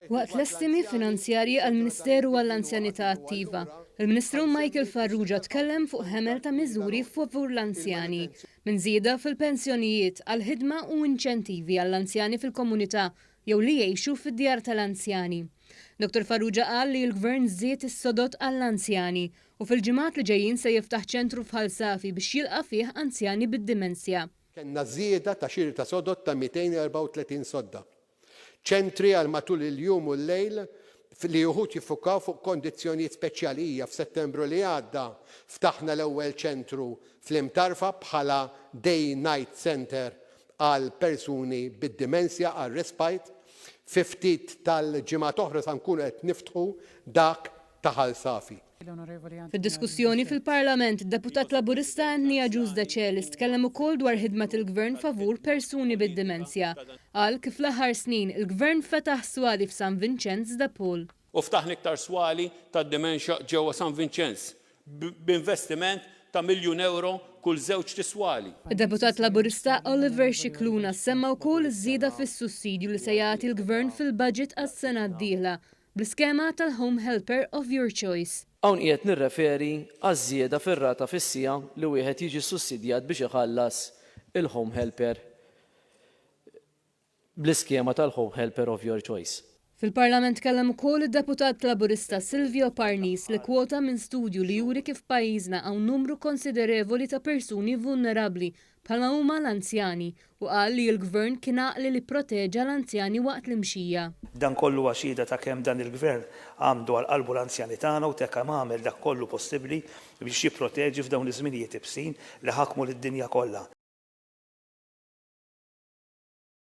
Waqt l-estimi finanzjarji għall-Ministeru għall-Anzjanità Attiva, il-Ministru Michael Farrugia tkellem fuq ħemel ta' miżuri favur l-anzjani, minn żieda fil-pensjonijiet għal ħidma u inċentivi għall-anzjani fil-komunità jew li jgħixu fid-djar tal-anzjani. Dottor Farrugia qal li l-Gvern żied is-sodod għall-anzjani u fil-ġimgħat li ġejjin se jiftaħ ċentru f'Ħal Safi biex jilqa' fih anzjani bid-dimensja. Kellna żieda ta' xiri ta' sodod ta' 234 sodda. Ċentri għal matul il-jum u l-lejl li uħud jiffukaw fuq kondizzjonijiet speċjali hija f'Settembru li għadda ftaħna l-ewwel ċentru fl-Imtarfa bħala Day Night Centre għal persuni bid-dimensja għal respite. Fi ftit tal-ġimgħat oħra sa nkunu qed niftħu dak ta' Ħal Safi. Fid-diskussjoni fil-Parlament, id-Deputat Laburista Anthony Agius Decelis tkellem ukoll dwar ħidmet il-Gvern favur persuni bid-dimensja. Qal kif fl-aħħar snin, il-Gvern fetaħ swali f'San Vinċenz de Paul. U ftaħna iktar swali tad-dimensja ġewwa San Vinċenz b'investiment ta' miljun ewro kull żewġt iswali. Id-Deputat Laburista Oliver Scicluna semma wkoll iż-żieda fis-sussidju li se jagħti l-Gvern fil-budget għas-sena d-dieħla bl-iskema tal-Home Helper of Your Choice. Hawn qiegħed nirreferi għaż-żieda fir-rata fis-siegħa li wieħed jiġi ssussidjat biex iħallas il-home helper bl-iskema tal-Home Helper of Your Choice. Fil-Parlament tkellem ukoll id-Deputat Laburista Silvio Parnis li kkwota minn studju li juri kif f'pajjiżna hawn numru konsiderevoli ta' persuni vulnerabbli bħalma huma l-anzjani u qal li l-Gvern kien għaqli li pproteġa l-anzjani waqt l-imxija. Dan kollu huwa xhieda ta' kemm dan il-Gvern għandu għal qalbu l-anzjani tagħna u ta' kemm għamel dak kollu possibbli biex jipproteġi f'dawn iż-żminijiet ibsin li ħakmu lid-dinja kollha.